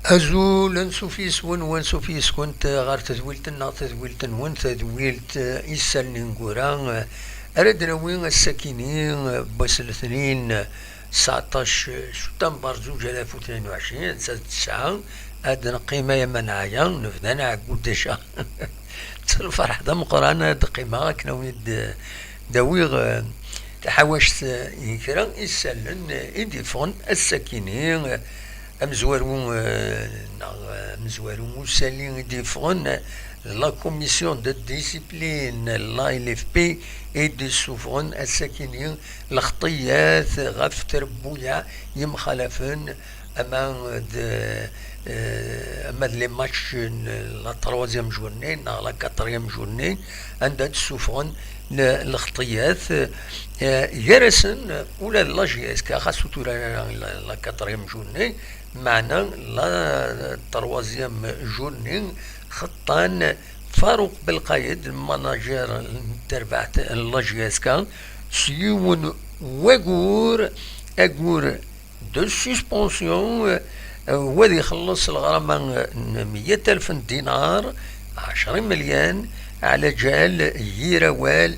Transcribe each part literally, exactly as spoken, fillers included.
Azul, ansuf yes-wen, wansuf yes-kent ɣer tedwilt-nneɣ, tadwilt-nwen, tadwilt, eh, Isallen Ineggura. Eh, ara d-nawi ass-akini, eh, n wass n letnin, eh, tseɛṭac, eh, september zuǧ alaf u tnin u ɛecrin, ass-a d ttesɛa, ad neqqim ay aman ɛya, nebda nɛeggu déjà. D lferḥ d ameqqran ad d-qqimeɣ akken ad wen-id-awiɣ, eh, taḥawact, eh, n kra isallen, eh, i d-yeffɣen ass-akini, eh, amezwaru, eh, neɣ, eh, amezwaru usali i d-yeffɣen, eh, la commission de discipline, la L F P, i d-yessufɣen ass-akini lxeṭṭiyat ɣef trebbuyaɛ yemxalafen, ama d, eh, ama d les matchs n la troisième journée neɣ la quatrième journée, anda d-ssufɣen le-, lxeṭṭiyat, eh, gar-asen ula d la J S K, xas ur turaren ara la, la quatrième journée, meɛna la troisième journée xeṭṭan Faruq Belqayed, le manager n terbaɛt n la J S K, s yiwen wagur, agur de suspension, eh, wa ad ixelleṣ leɣrama n meyya alef n dinar, ɛecra imelyan, ɛla ǧal yir awal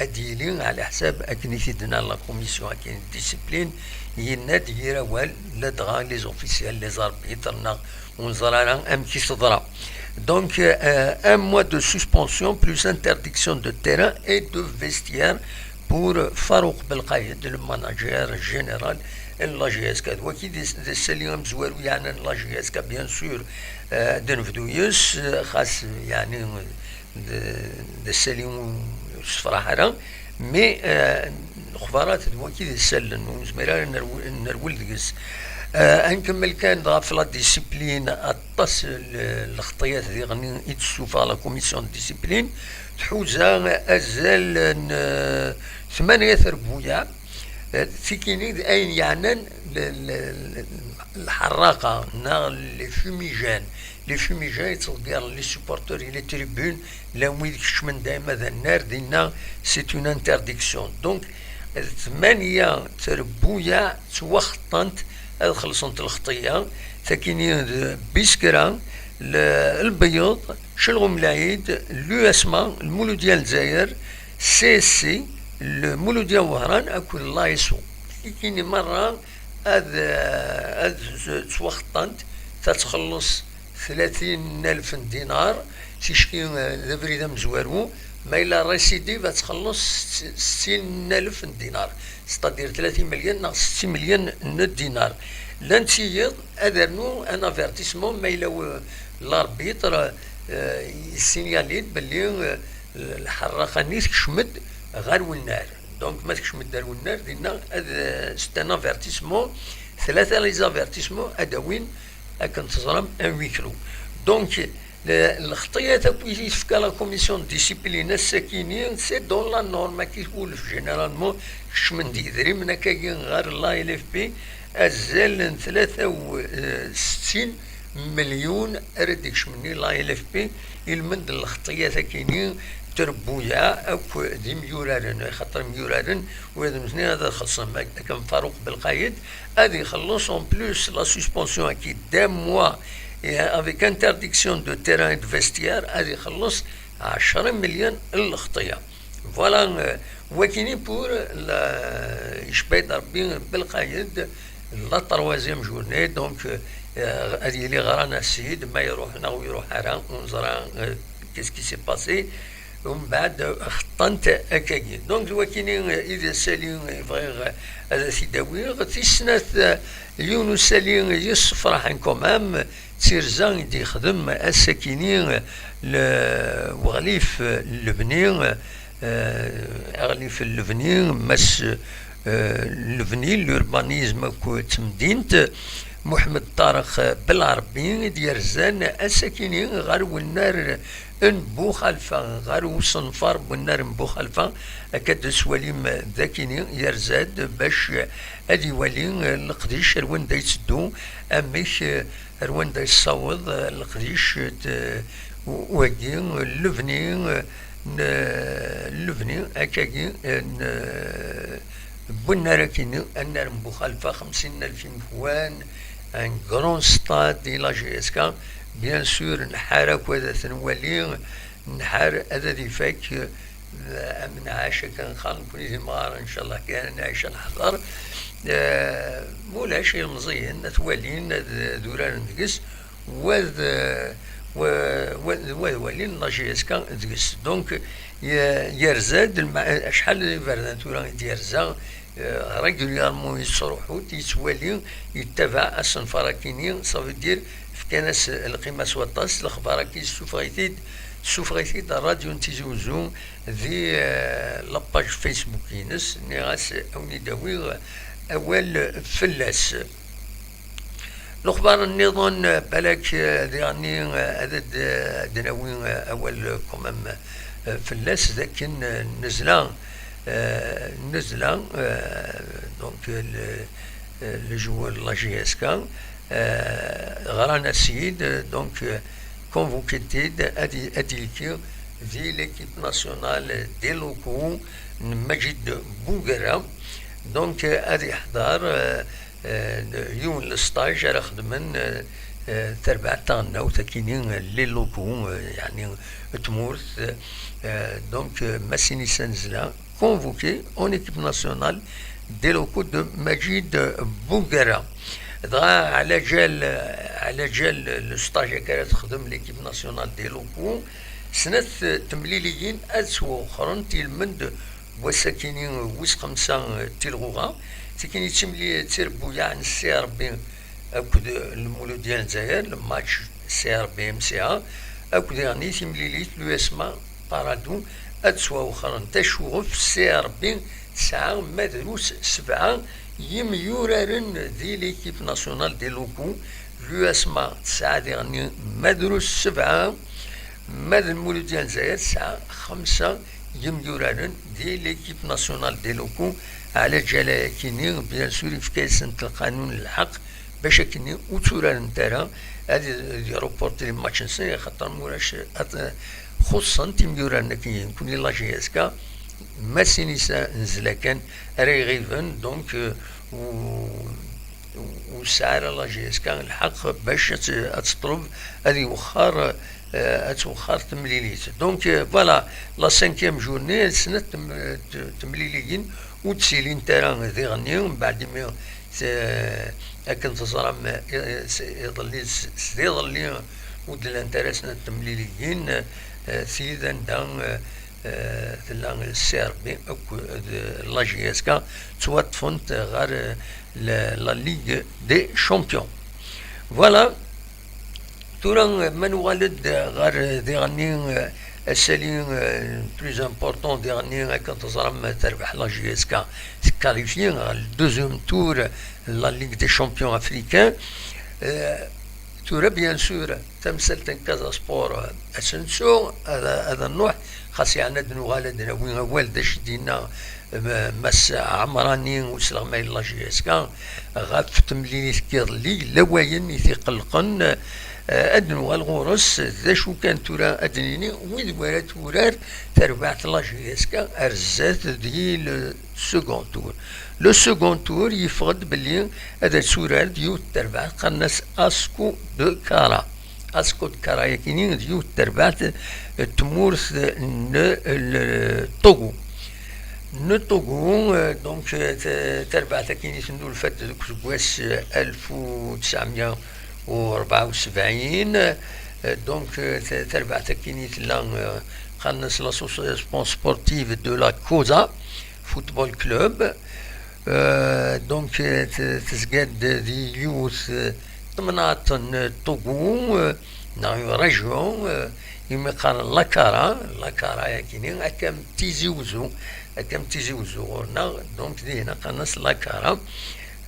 ad d-yili ɛla ḥsab akken i t-id-tenna la commission akin de discipline, yenna-d yir awal, ladɣa les officiels, les arbitres, neɣ ur neẓri ara amek i teḍra. Donc, euh, un mois de suspension plus interdiction de terrain et de vestiaire pour Farouk Belkayed, le manager général n la J S K. D waki d, d ssali amezwaru yeɛnan la J S K, bien sûr, euh, ad nebdu yes, euh, xas, yeɛni, d, d ssali ur sefraḥ ara, mais, euh, lexbarat d waki d isallen, ur nezmir ara nerw-, nerwel deg-s. Euh, ad nkemmel kan ɣef la discipline, aṭas n lexṭiyat diɣen i d-tessufeɣ la commission de discipline, tḥuza azal n, euh, tmanya trebbuyaɛ, euh, tikini d ayen yeɛnan l-, l-, l-, lḥerraqa neɣ les fumigènes. Les fumigènes yettḍeggiren les supporters et les tribunes, llan wid kecmen dayma d annar, dinna c'est une interdiction. Donc, tmanya trebbuyaɛ ttwaxeṭṭant ad xellṣent lxeṭṭiyya. Takini d Biskra, l-, Lbeyyeḍ, Celɣum Lɛid, l'U S M A, Lmuludya n Lezzayer, C S C, Lmuludya n Wehran akked l'A S O. Tikini merra ad, ad ttwaxeṭṭant, ta txelleṣ tlatin alef n dinar, ticki, eh, d abrid amezwaru, ma yella récidive ad txelleṣ settin alef n dinar, c'est-à-dire tlatin imelyan neɣ settin imelyan n dinar. Llant tiyiḍ ad rnu un avertissement ma yella w-, l'arbitre, eh, yessinyali-d belli, eh, lḥerraqa-nni tekcem-d ɣer wennar. Donc, ma tekcem-d ɣer wennar, dinna ad, eh, c'est un avertissement, tlata les avertissements ad d-awin akken teẓram, un huis clos. Donc, le-, lxeṭṭiyat akk i tefka la commission de discipline ass-akini, c'est dans la norme, akka i twulef généralement, kecmen-d yidrimen akkagi ɣer la L F P, azal n tlata u settin melyun ara d-ikecmen i la L F P, ilmend n lxeṭṭiyat akini, trebbuyaɛ akk d imyuraren, xaṭer imyuraren, ula d nutni ad xellṣen, akken Farouk Belkayed, ad ixelleṣ en plus la suspension-agi d'un mois, et avec interdiction de terrain et de vestiaire, ad ixelleṣ ɛecra imelyan n lxeṭṭiyya. Voilà, euh, wakini pour la, icba-d Rebbi Belkayed, la troisième journée, donc, euh, ad yili ɣran-as-id, ma iruḥ neɣ ur iruḥ ara, ur neẓra, euh, qu'est-ce qui s'est passé. Umbeɛd xeṭṭant akkagi. Donc, d wakini i d asali i bɣiɣ ad t-id-awiɣ. Tis snat, yiwen usali yessefraḥen quand même, d tirza i d-yexdem ass-akini le-, weɣlif n lebni, eh, aɣlif n lebni, Mass, eh, lebni, l'urbanisme akked temdint, Muḥemmed Ṭareq Belɛerbi, i d-yerzan ass-akini ɣer wennar n Buxalfa, ɣer usenfar n wennar n Buxalfa, akka d-teswalim d akini yerza-d bac ad iwali leqdic ar wanda yetteddu, amek, ar wanda yessaweḍ leqdic d wagi, lebni n lebni akkagi n n wennar akini, annar n Buxalfa, xemsin alef imekwan, Un grand stade i la J S K, bien sûr, nḥar akk ad t-nwali, nḥar ad ad ifak, eh, amenɛac akken qqaren nekkni d imɣaren, ncallah kan ad nɛic ad neḥḍer. Eh, mulac ilmeẓyen ad t-walin, ad, ad uraren deg-s, wa d, wa, wa, wa d walin la J S K deg-s. Donc, ye-, yerza-d lma-, acḥal n iberdan tura i d-yerza, eh, régulièrement yettruḥu-d, yettwali, yettabaɛ asenfar-akini, ça veut dire, fkan-as lqima s waṭas, lexbar-agi yessufeɣ-it-id, tessufeɣ-it-id ṛṛadyu n Tizi Uzzu di, eh, la page Facebook-ines, nniɣ-as, a wen-id-awiɣ awal fell-as. Lexbar nniḍen, balak, eh, diɣenni, eh, ad d-, ad d-nawi, eh, awal, eh, quand même, eh, fell-as, d akken, eh, nnezla, eh, nnezla, eh, donc, eh, le, eh, le joueur de la J S K, eh, ɣran-as-id, eh, donc, eh, convoqué-t-id ad i-, ad d-yelki di l'équipe nationale des locaux n Majid Bouguerra. Donc, eh, ad iḥḍer, eh, eh, yiwen n stage ara xedmen, eh, eh, tarbaɛt taɣelnawt akini, eh, les locaux, eh, yeɛni tmurt, eh, donc, eh, Masinisa Nzla, convoqué en équipe nationale des locaux de Majid Bouguerra. Dɣa, ɛla ǧal, ɛla ǧal le stage akka ara texdem l'équipe nationale des locaux, snat temliliyin ad ttwawexrent ilmend wass-akini wis xemsa, eh, tilɣuɣa, tikini d timli-, d tirebbuyaɛ n C R B akked Lmuludya n Lezzayer, le match C R B M C A, akked diɣenni timlilit l'U S M A Paradou ad ttwawexrent. Acuɣef C R B tesɛa ma drus sebɛa yimyuraren di l'équipe nationale des locaux, l'U S M A tesɛa diɣenni ma drus sebɛa, ma d Lmuludya n Lezzayer tesɛa xemsa yimyuraren di l'équipe nationale des locaux, ɛla ǧal-akini, bien sûr, yefka-yasent lqanun lḥeqq bac akkenni ur tturarent ara, ad, ad iruporti les matchs-nsen, axaṭer mulac, ad, xuṣṣen timyuraren akkenni, nekkni la J S K, Masinisa Nzla kan ara iɣiben, donc, euh, ur, ur tesɛi ara la J S K lḥeqq bac ad t-, ad teṭleb ad iwexxer, euh, ad twexxer temlilit. Donc, euh, voilà, la cinquième journée, snat tem-, tem-, temliliyin ur d-ttilint ara diɣenni, mbeɛd imi, s-, akken teẓram, i-, s-, iḍelli, s-, s-, iḍelli ur d-llant ara snat temliliyin, eh, tid anda, eh, eh, tella C R B akked la J S K, ttwaṭṭfent ɣer, eh, la, la Ligue des Champions. Voilà. Tura, ma nuɣal-d ɣer diɣenni, eh, asali, eh, plus important diɣenni, akken teẓram, terbeḥ la J S K, tqualifie ɣer le deuxième tour la Ligue des Champions africains. Eh, tura, bien sûr, tamsalt n Casa Sport, eh, ad tt-nettu, ad, ad nruḥ, xas yeɛni ad nuɣal ad nawi awal d acu d-yenna, eh, Mass Ɛemrani, usleɣmay n la J S K, ɣef temlilit n yiḍelli, lawayen i t-iqellqen, eh, ad nuɣal ɣur-s, d acu kan tura ad d-nini, wid wara turar terbaɛt la J S K ar zdat di le second tour. Le second tour yeffeɣ-d belli ad turar d yiwet terbaɛt qqaren-as Asco de Kara. Asco de Kara-yakini d yiwet terbaɛt, eh, tmurt n, eh, le Togo. N Togo, eh, donc, eh, t-, terbaɛt akini tennulfa-d deg useggas, eh, alef u tesɛemya u rebɛa u sebɛin. Eh, donc, eh, t-, terbaɛt akini tella, eh, qqaren-as l'association sportive de la Cosa Football Club. Euh, donc, euh, t-, tezga-d di yiwet, euh, temnaḍt n Togo, euh, neɣ une région, euh, imi qqaren Lakara, Lakara-yakini, akka am Tizi Uzzu, akka am Tizi Uzzu ɣur-neɣ, donc, dihin qqaren-as Lakara.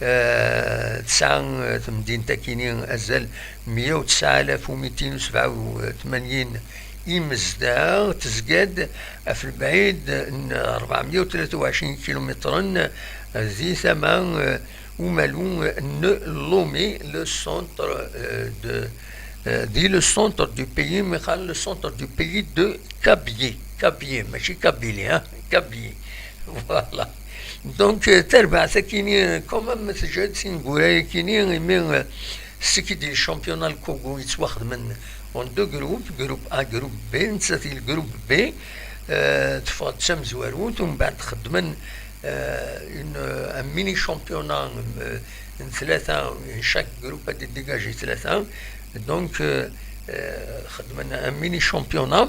Euh, tesɛa, euh, temdint-akini azal meyya u tesɛa alaf u mitin u sebɛa u tmanyin imezdaɣ, tezga-d ɣef lebɛid n rebɛemya u tlata u ɛecrin kilumitren di tama, eh, umalu n Lomé, le centre, eh, de, eh, di le centre du pays, mi qqaren le centre du pays de Kabylie. Kabylie, mačči Kabylie, hein, Kabylie. Voilà. Donc, euh, tarbaɛt akini, quand même, teǧǧa-d tineggura akini, imi, euh, c'est que des championnats n Kogo yettwaxedmen en deux groupes, groupe A, groupe B, netta di le groupe B, euh, teffeɣ-d d tamezwarut, u mbeɛd xedmen, euh, une, euh, un mini championnat, euh, n tlata, chaque groupe a dégagé tlata, donc, euh, euh, xedmen un mini championnat.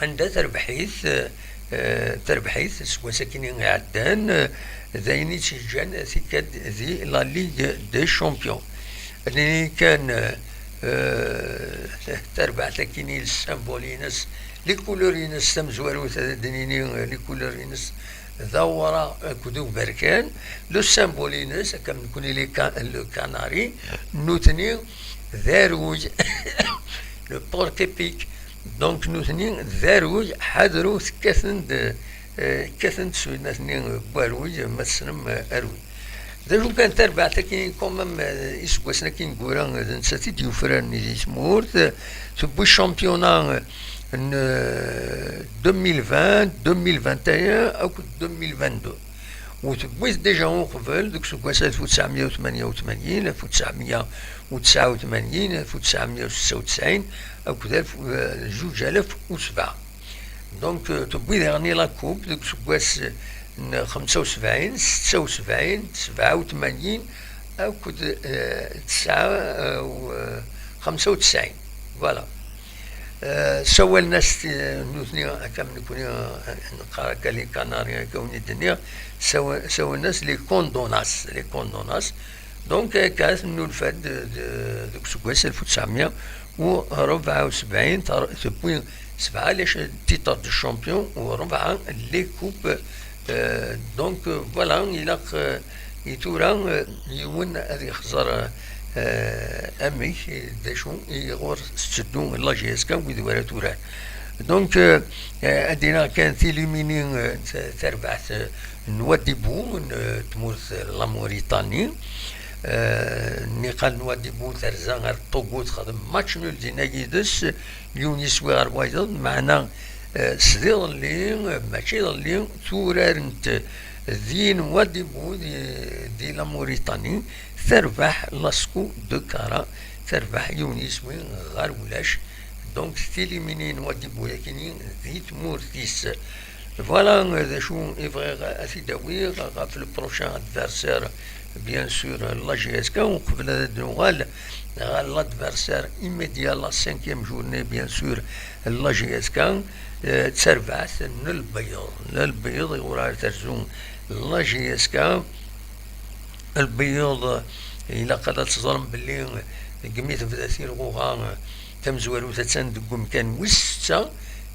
Anda tarbeḥ-it, eh, tarbeḥ-it seg wass-akini iɛeddan, eh, d ayen i tt-yeǧǧan tikkad di la Ligue des Champions. Ad nini kan, eh, tarbaɛt-akini, le symbole-ines, les couleurs-ines, tamezwarut ad d-nini, eh, les couleurs-ines d awraɣ akked uberkan. Le symbole-ines, akka am nekni les ca-, le canari, nutni d aruy, le porc-épic. Donc, nutni d aruy, ḥadru, kkaten-d, eh, kkaten-d s uyennat-nni n waruy, ma tessnem, eh, aruy. D acu kan, tarbaɛt-agi, quand même, eh, iseggasen-agi ineggura, eh, d nettat i d-yufraren di tmurt, eh, tewwi championnat, eh, n, eh, deux mille vingt, deux mille vingt et un akked deux mille vingt-deux. U tewwi-t déjà uqbel, deg useggas alef u tesɛemya u tmanya u tmanyin, alef u tesɛemya u tesɛa u tmanyin, alef u tesɛemya u setta u tesɛin, akked alef, eh, zuǧ alaf u sebɛa. Donc, euh, tewwi daɣen la coupe deg useggas n xemsa u sebɛin, setta u sebɛin, sebɛa u tmanyin, akked, eh, tesɛa, eh, u, eh, xemsa u tesɛin. Voilà. Eh, sawalen-as ti-, nutni, akka am nekni, eh, neqqar akka les Canaries, akka wen-id-nniɣ, sawa-, sawalen-as les Condonas, les Condonas. Donc, akka, tennulfa-d, de, de, deg useggas alef u tesɛemya u rebɛa u sebɛin, ter-, tewwi sebɛa les titres de champion u rebɛa les coupes. Euh, donc, euh, voilà, ilaq, euh, i tura, euh, yiwen ad yexẓer, euh, amek, d acu i ɣur tetteddu la J S K, wid wara turar. Donc, euh, euh, ad d-iniɣ kan tilimini, euh, t-, tarbaɛt, euh, n Wadibu, n, euh, tmurt, euh, la Mauritanie. Euh, niqal n Wadibu terza ar Togo, texdem match nul dinna yid-s, yiwen yiswi ɣer wayeḍ, meɛna, eh, s diḍelli, eh, mačči iḍelli, turarent din Wadibu di, di la Mauritanie, terbeḥ Lasco de Kara, terbeḥ yiwen yiswi ɣer ulac. Donc, tilimini n Wadibu yakini di tmurt-is. Voilà, eh, d acu i bɣiɣ ad t-id-awiɣ ɣef le prochain adversaire, bien sûr, la J S K, uqbel ad d-nuɣal ɣer l'adversaire immédiat, la cinquième journée, bien sûr, la J S K, eh, d tarbaɛt n Lbeyyeḍ. N Lbeyyeḍ, i ur ara terzu la J S K. Lbeyyeḍ, ilaq ad teẓrem belli deg mi tebda tirɣuɣa tamezwarut, attan deg umkan wis setta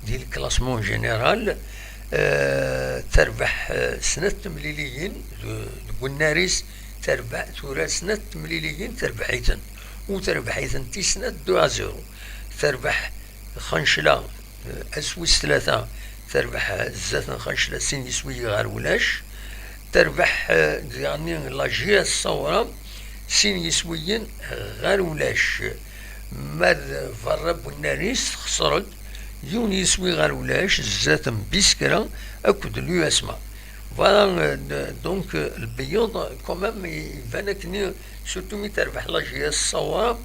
di le classement général. Eh, terbeḥ, eh, snat temliliyin, d-, deg unnar-is, terbeḥ, tura snat temliliyin, terbeḥ-iten. U terbeḥ-iten tis snat deux à zéro. Terbeḥ Xancla, eh, ass wis tlata, terbeḥ zdat n Xancla sin yiswiyen ɣer ulac. Terbeḥ, eh, daɣen la J S Sawra sin yiswiyen ɣer ulac. Ma d berra n unnar-is, texser-d yiwen yiswi ɣer ulac zdat n Biskra akked l'U S M A. Voilà, euh, de-, donc, euh, Lbeyyeḍ, quand même, i-, iban akken, surtout mi terbeḥ la J S Sawra,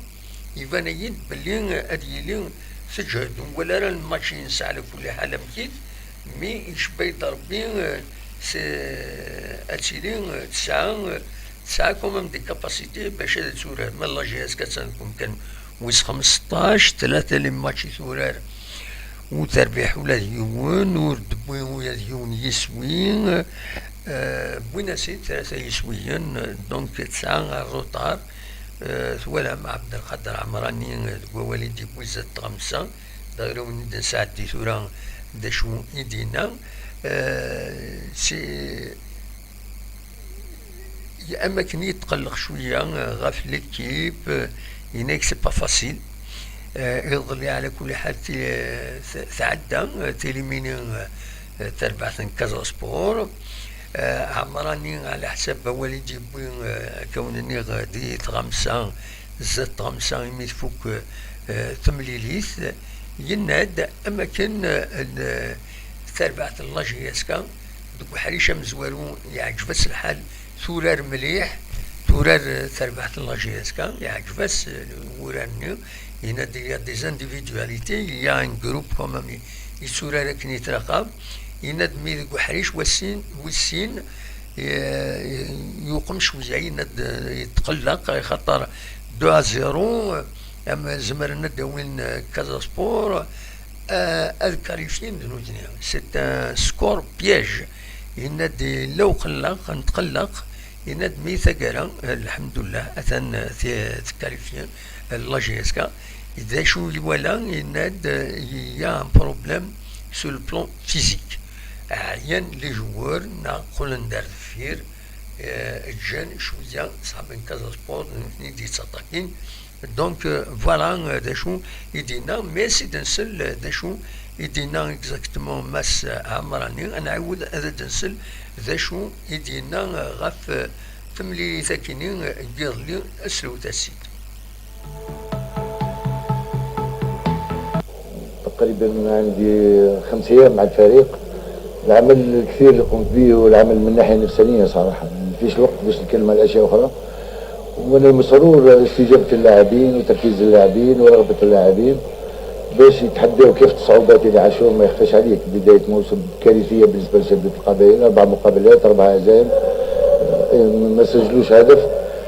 iban-iyi-d belli, euh, ad yili teǧhed. Ur nwala ara lmatch-ines ɛla kulli ḥal amek-it, mi icebba-yi-d Rebbi, euh, s-, ad tili, euh, tesɛa, euh, tesɛa quand même des capacités bac ad turar. Ma la J S K attan deg umkan wis xmesṭac, tlata les matchs i turar ur terbiḥ ula d yiwen, ur d-tewwi ula d yiwen yiswi. Euh, wwin-as-id tlata yiswiyen, donc tesɛa rrutar. Euh, twalam Ɛebdelqader Ɛemrani deg wawal i d-yewwi zdat tɣemsa, d aɣilawen i d-nesɛeddi tura d acu i d-yenna. Euh, si Am akken yetqelleq cwiya, eh, ɣef l'équipe, eh, yenna-k c'est pas facile. Eh, iḍelli, ɛla kulli ḥal, ti-, eh, t-, tɛedda, eh, tilimini, eh, eh, tarbaɛt n Casa Sport. Eh, Ɛemrani, ɛla ḥsab awal i d-yewwi, eh, akka wen-nniɣ, eh, di tɣamsa, zdat tɣamsa imi tfuk, eh, temlilit, yenna-d am akken, eh, n-, tarbaɛt n la J S K, d Deg uḥric amezwaru, yeɛǧeb-as lḥal, turar mliḥ, turar, eh, terbaɛt n la G S K, yeɛǧeb-as, eh, wurar-nni, yenna-d il y a des individualités, il y a un groupe quand même, yetturar akken yetlaqab, yenna-d mi deg uḥric wassin, wis sin, eh, yuqem cwiya, yenna-d, eh, yetqelleq, axaṭer deux à zéro, eh, am, zemren ad d-awin, eh, Casa Sport, eh, ad kalifyin d nutni. C'est un score piège. Yenna-d yella uqelleq, netqelleq. Yenna-d mi taggara, eh, lḥemdullah, atan, eh, t-, tkalifyi, eh, la G S K. D acu i wala? Yenna-d, eh, il y a un problème sur le plan physique. Ɛyan les joueurs, neɣ qqlen-d ar deffir, eh, ǧǧan cwiya ṣaben Casa Sport, d nutni i d-yettaṭṭakin. Donc, euh, voilà, euh, d acu i d-yenna, mais ad d-nsel, euh, d acu i d-yenna exactement Mass Ɛemrani, ad nɛiwed ad d-nsel d acu i d-yenna, euh, ɣef, euh, temlilit akini, euh, n yiḍelli, aslewt-as-id. تقريبًا عندي خمس أيام مع الفريق. العمل الكثير اللي قمت به هو العمل من الناحية النفسانية صراحة، ما فيش الوقت باش نتكلم على أشياء أخرى. وأنا مسرور استجابة اللاعبين وتركيز اللاعبين ورغبة اللاعبين باش يتحداو كافة الصعوبات اللي عاشوهم. ما يخفاش عليك، بداية موسم كارثية بالنسبة لشبيبة القبائل، أربع مقابلات، أربع هزائم، آه، ما سجلوش هدف.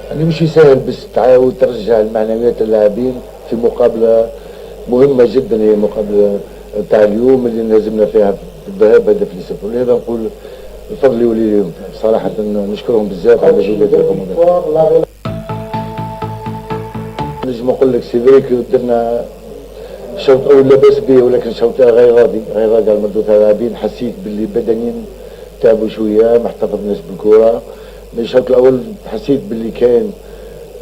يعني مش سهل باش تعاود ترجع المعنويات للاعبين في مقابلة مهمة جدًا، هي مقابلة تاع اليوم اللي انهزمنا فيها في الذهاب هدف لصفر. لهذا نقول الفضل يولي لهم. صراحة نشكرهم بزاف على مجهوداتهم. نجم نقول لك c'est vrai que درنا الشوط الأول لاباس به، ولكن الشوط الثاني غير راضي، غير راضي على المردود تاع اللاعبين. حسيت باللي بدنيًا تعبوا شوية، ما احتفظناش بالكرة. من الشوط الأول حسيت باللي كاين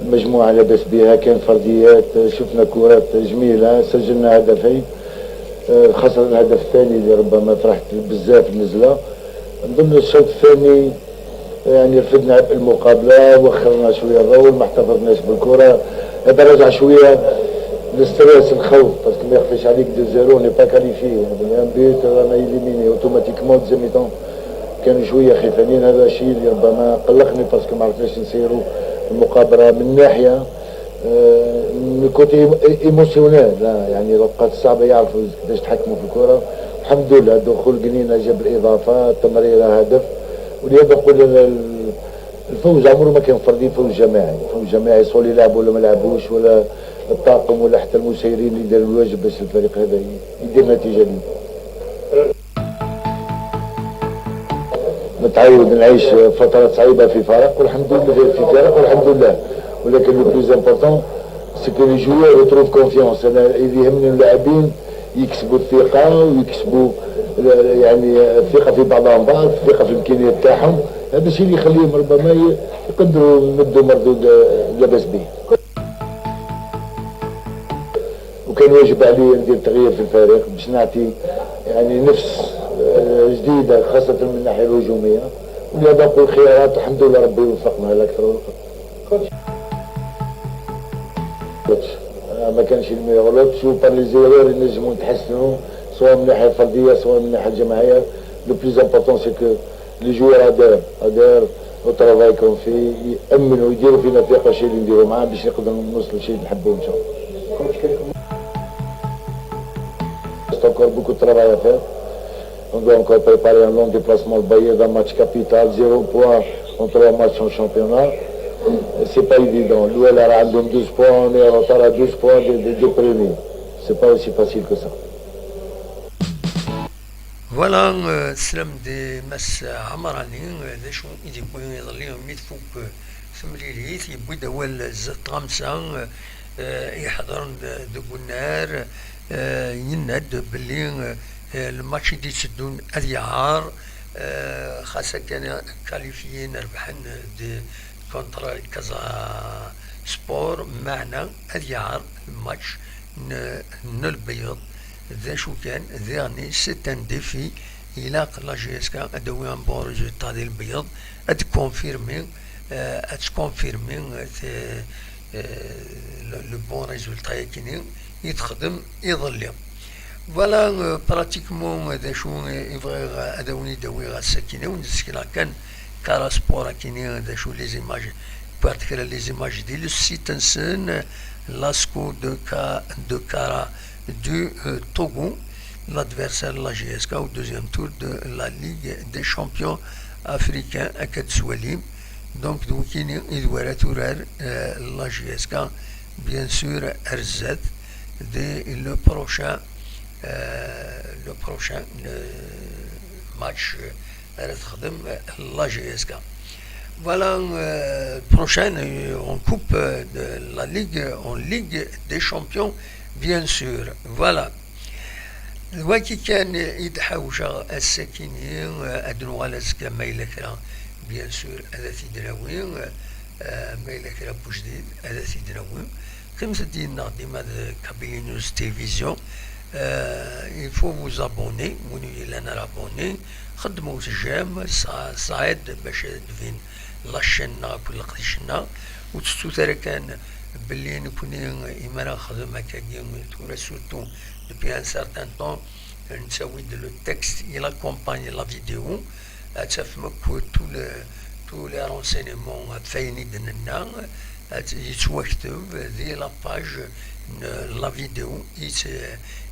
مجموعة لاباس بها، كاين فرديات، شفنا كرات جميلة، سجلنا هدفين، آه، خاصة الهدف الثاني اللي ربما فرحت بزاف نزله. نظن الشوط الثاني، يعني، رفدنا عبء المقابلة، وخرنا شوية الرول، ما احتفظناش بالكرة. هذا رجع شوية للستريس، الخوف، parce que ما يخفيش عليك deux zéro n'est pas qualifié، يعني، un but رانا éliminé automatiquement deuxième mi-temps. كانوا شوية خيفانين، هذا الشيء اللي ربما قلقني، parce que ما عرفناش نسيروا المقابلة من ناحية، آه، من côté émo-، émotionnel، لا، يعني الأوقات الصعبة يعرفوا كيفاش يتحكموا في الكرة. الحمد لله، دخول قنينة جاب الإضافة، تمريرة، هدف. ولهذا نقول ال-، ال-، الفوز عمره ما كان فردي، فوز جماعي، فوز جماعي، سواء اللي لعبوا ولا ما لعبوش، ولا الطاقم ولا حتى المسيرين اللي داروا الواجب باش الفريق هذا ي-، يدير نتيجة اليوم. متعود نعيش فترات صعيبة في فرق، والحمد لله، في فرق، والحمد لله. ولكن le plus important c'est que les joueurs retrouvent confiance. أنا اللي يهمني اللاعبين يكسبوا الثقة، ويكسبوا، يعني، الثقة في بعضهم بعض، الثقة في الإمكانيات تاعهم. هذا الشيء اللي يخليهم ربما ي-، يقدروا يمدوا مردود، آه، لاباس به. وكان واجب علي ندير تغيير في الفريق باش نعطي، يعني، نفس، آه، جديدة، خاصة من الناحية الهجومية. ولهذا نقول خيارات، الحمد لله ربي وفقنا لا أكثر ولا أقل. آه، ما كانش المي غلط، شو par les erreurs نجموا نتحسنوا، سواء من الناحية الفردية سواء من الناحية الجماعية. Le plus important c'est que les joueurs adhèrent، adhèrent au travail qu'on fait، يأمنوا، يديروا فينا ثقة، شيء اللي نديروا معاه باش نقدروا نوصلوا شيء نحبوه إن شاء الله. Reste encore beaucoup de travail à faire. On doit encore préparer un long déplacement لبيض، un match capital, zéro point en trois matchs en championnat. C'est pas évident. الأولى راه عندهم douze points, on est en retard à douze points des, des deux premiers. C'est pas aussi facile que ça. Voilà, euh, teslam-d i Mass Ɛemrani, euh, d acu i d-yewwi iḍelli mi tfuk, euh, temlilit, yewwi-d awal zdat tɣamsa, euh, euh, iḥeḍren d-, deg unnar, euh, yenna-d belli, euh, euh, lmatch i d-itteddun ad yeɛɛer, euh, xas akken kalifyin rebḥen d-, contre Casa Sport, meɛna ad yeɛɛer lmatch n, n lbeyyeḍ. D acu kan, diɣen, c'est un défi. Ilaq la G S K ad d-tawi un bon résultat di lbeyyeḍ, ad tkonfirmi, euh, ad tkonfirmi, euh, euh, le, le bon résultat-yakini i texdem iḍelli. Voilà, euh, pratiquement, euh, d acu i bɣiɣ ad awen-id-awiɣ ass-akini, ad awen-d-sekneɣ kan kara sport akini, d acu les images, wwiɣ-d kra les images di le site-nsen, l'ASCO de, Ka- de Kara du euh, Togo, l'adversaire de la J S K au deuxième tour de la Ligue des Champions africains, akka d-teswalim. Donc, d wikini i d wara turar euh, la J S K, bien sûr, ar zdat, dès le prochain euh, le prochain euh, match euh, ara texdem euh, la J S K. Voilà, euh, prochaine, euh, on coupe euh, de la Ligue en Ligue des Champions, bien sûr. Voilà. D wagi kan i d-ḥawjeɣ ass-akini, euh, ad nuɣal azekka ma yella kra, bien sûr, ad t-id-nawi, euh, ma yella kra n wejdid, ad t-id-nawi. Qqimet-d yid-neɣ dima d Kabylie News Télévision. Euh, il faut vous abonner, win ur yellan ara abonné, xeddmewt j'aime, ça, ça aide bac ad d-tbin la chaîne-nneɣ akked leqdic-nneɣ. Ur tettut ara kan belli nekni imi ara nexdem akkagi, tura surtout depuis un certain temps, nettawi-d le texte, il accompagne la vidéo, ad tafem akk tous les, tous les renseignements ɣef wayen i d-nenna, ad yettwakteb di la page n la vidéo i t-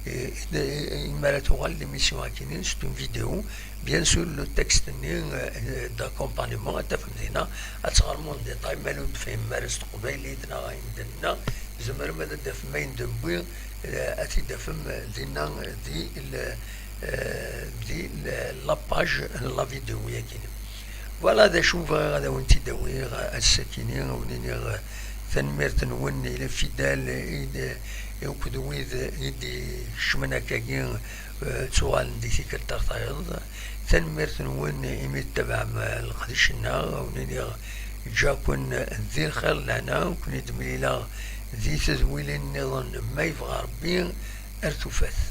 i- i- imi ara tuɣal l'émission akini, c'est une vidéo. Bien sûr, le texte-nni euh, d'accompagnement ad tafem dinna, ad teɣrem en détail, ma ur d-tefhimem ara s teqbaylit neɣ ayen d-nenna, tzemrem ad d-tafem ayen d-newwi, euh, ad t-id-tafem dinna di l- euh, di l- la page n la vidéo-yagi. Voilà d acu bɣiɣ ad awen-t-id-awiɣ ass-akini, ad wen-iniɣ tanemmirt-nwen i les fidèles i d- akked wid i d-ikecmen akkagi, euh, ttuɣalen di tikkelt ar tayeḍ. Tanemmirt-nwen imi tettabaɛem leqdic-nneɣ, ad wen-iniɣ ǧǧa-ken di lxir d lehna, ad ken-id-mlileɣ di tedwilin nniḍen ma yebɣa Rebbi. Ar tufat.